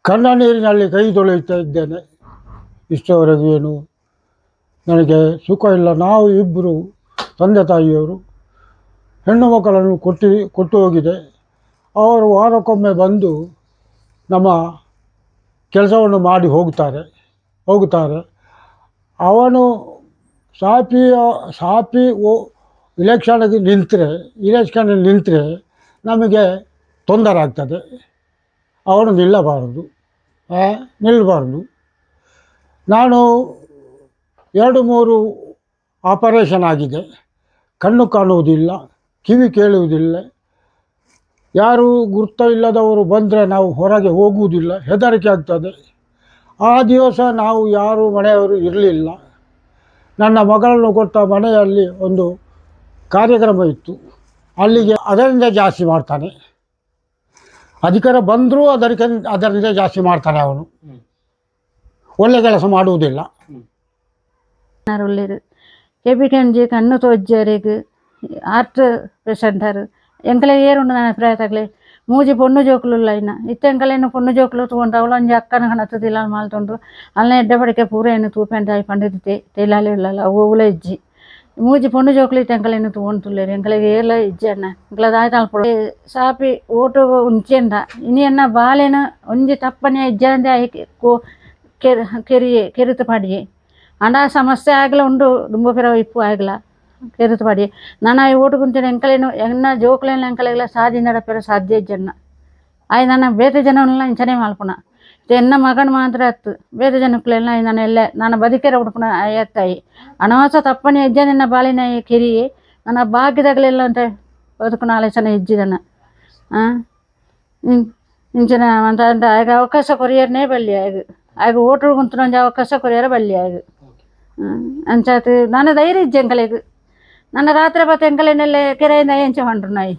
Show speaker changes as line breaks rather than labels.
ಕಣ್ಣ ನೀರಿನಲ್ಲಿ ಕೈ ತೊಳೆಯುತ್ತಾ ಇದ್ದೇನೆ. ಇಷ್ಟವರೆಗೂ ಏನು ನನಗೆ ಸುಖ ಇಲ್ಲ. ನಾವು ಇಬ್ಬರು ತಂದೆ ತಾಯಿಯವರು ಹೆಣ್ಣು ಮಕ್ಕಳನ್ನು ಕೊಟ್ಟು ಕೊಟ್ಟು ಹೋಗಿದೆ. ಅವರು ವಾರಕ್ಕೊಮ್ಮೆ ಬಂದು ನಮ್ಮ ಕೆಲಸವನ್ನು ಮಾಡಿ ಹೋಗ್ತಾರೆ ಹೋಗುತ್ತಾರೆ. ಅವನು ಸಾಪಿಯ ಸಾಪಿ ಓ ಇಲೆಕ್ಷನ್ಗೆ ನಿಂತರೆ, ಇಲೆಕ್ಷನ್ ನಿಂತರೆ ನಮಗೆ ತೊಂದರೆ ಆಗ್ತದೆ. ಅವನು ನಿಲ್ಲಬಾರದು, ನಿಲ್ಲಬಾರ್ದು. ನಾನು 2-3 ಆಪರೇಷನ್ ಆಗಿದೆ. ಕಣ್ಣು ಕಾಣುವುದಿಲ್ಲ, ಕಿವಿ ಕೇಳುವುದಿಲ್ಲ. ಯಾರು ಗುರ್ತ ಇಲ್ಲದವರು ಬಂದರೆ ನಾವು ಹೊರಗೆ ಹೋಗುವುದಿಲ್ಲ, ಹೆದರಿಕೆ ಆಗ್ತದೆ. ಆ ದಿವಸ ನಾವು ಯಾರೂ ಮನೆಯವರು ಇರಲಿಲ್ಲ. ನನ್ನ ಮಗಳನ್ನು ಕೊಟ್ಟ ಮನೆಯಲ್ಲಿ ಒಂದು ಕಾರ್ಯಕ್ರಮ ಇತ್ತು, ಅಲ್ಲಿಗೆ. ಅದರಿಂದ ಜಾಸ್ತಿ ಮಾಡ್ತಾನೆ. ಅಧಿಕಾರ ಬಂದರೂ ಅದಕ್ಕೆ ಅದರಿಂದ ಜಾಸ್ತಿ ಮಾಡ್ತಾನೆ ಅವನು. ಒಳ್ಳೆ ಕೆಲಸ ಮಾಡುವುದಿಲ್ಲ.
ಉಲ್ಲೆರ್ ಕೆಬಿ ಕೆಂಜಿ ಕಣ್ಣು ತೋಜ್ಜೆರೆಗ್ ಆರ್ಟ್ ಪೇಷಂಟರ್. ಎಂಕಲೆ ಏರುಂಡು ನನ್ನ ಅಭಿಪ್ರಾಯ. ಮೂಜಿ ಪೊಣ್ಣು ಜೋಕುಲು ಐನ ಇತ್ತೆ ಎಂಕಲೆನ ಪೊಣ್ಣು ಜೋಕುಲು ತೂವೊಂಡು ಅವಳು ಒಂಜಿ ಅಕ್ಕನ ಕಣತ್ ತಿಲಾಲ್ ಮಲ್ತೊಂಡು ಅಲ್ನ ಎಡ್ಡೆ ಪಡಿಕೆ ಪೂರ ಏನು ತೂಪೆಂಡ ಪಂಡಿತ್ ತಿಲಾಲೆ ಉಲ್ಲಲ್ಲ, ಅವು ಒವ್ಲ ಇಜ್ಜಿ. ಮೂಜಿ ಪೊಣ್ಣು ಜೋಕುಲು ಇತ್ತೆ ಎಂಕಲೆನ ತೂವೊಂದುಲ್ಲೆರ್. ಎಂಕಲೆಗ್ ಏರ್ಲ ಇಜ್ಜಿ ಅಣ್ಣ. ಎಂಕಲ ದಾದ ಮಲ್ಪೊಡು? ಸಾಪಿ ಓಟು ಉಂಚೆಂಡ ಇನಿ ಎನ್ನ ಬಾಲೆನ ಒಂಜಿ ತಪ್ಪನೆ ಇಜ್ಜಂದೆ ಐಕ್ ಕೋ ಕೆರ್ ಕೆರಿಯೆ ಕೆರಿತು ಪಾಡಿಯೆ. ಆಂಡ ಆ ಸಮಸ್ಯೆ ಆಗಲ ಉಂಡು, ದುಂಬು ಪಿರವು ಇಪ್ಪು ಆಗಲ ಕೆರಿತು ಪಾಡಿಯೆ. ನನ ಈ ಓಟು ಕುಂತಿನ ಎಂಕಲೇನು ಎನ್ನ ಜೋಕುಲೆನ ಎಂಕಲೆಗ್ಲ ಸಾದಿ ನಡಪೆರೆ ಸಾಧ್ಯ ಇಜ್ಜಣ್ಣ. ಆಯ್ ನನ ಬೇತೆ ಜನೊನ್ಲ ಇಂಚನೆ ಮಲ್ಪುನ. ಇತ್ತೆ ಎನ್ನ ಮಗನ್ ಮಾತ್ರ ಅತ್ತು, ಬೇತೆ ಜನಕ್ಕುಲೆಲ್ಲ ನನ ಎಲ್ಲೆ ನನ ಬದಿಕೆರೆ ಉಡುಪುನ ಅಯ್ಯತ್ತಾಯಿ. ಅನವಸ ತಪ್ಪನೆ ಇಜ್ಜಂದಿನ ಬಾಳಿನ ಕಿರಿಯೆ. ನನ್ನ ಬಾಕಿದಗಲೆಲ್ಲ ಅಂತ ಬದುಕುನ ಆಲೋಚನೆ ಇಜ್ಜಿದನ. ಇಂಚಿನ ಅಂತ ಅಂತ ಆಯ್ಗೆ ಅವಕಾಶ ಕೊರಿಯರ್ನೇ ಬಲ್ಲಿ. ಆಯ್ಗ್ ಆಯ್ಗ್ ಓಟು ಗುಂತುನ ಅವಕಾಶ ಕೊರಿಯರ ಬಲ್ಲಿ ಆಯ್ಗ್. ಅಂಚಾತ್ ನನ ಧೈರ್ಯ ಇಜ್ಜಿ ಎಂಕಲೆಗ್. ನನ್ನ ರಾತ್ರಿ ಬತ್ತ ಎಂಕಲೆನೆಲ್ಲ ಕೆರೆಯಿಂದ ಎಂಚ ಪಂಡ್ರು ನಾಯಿ.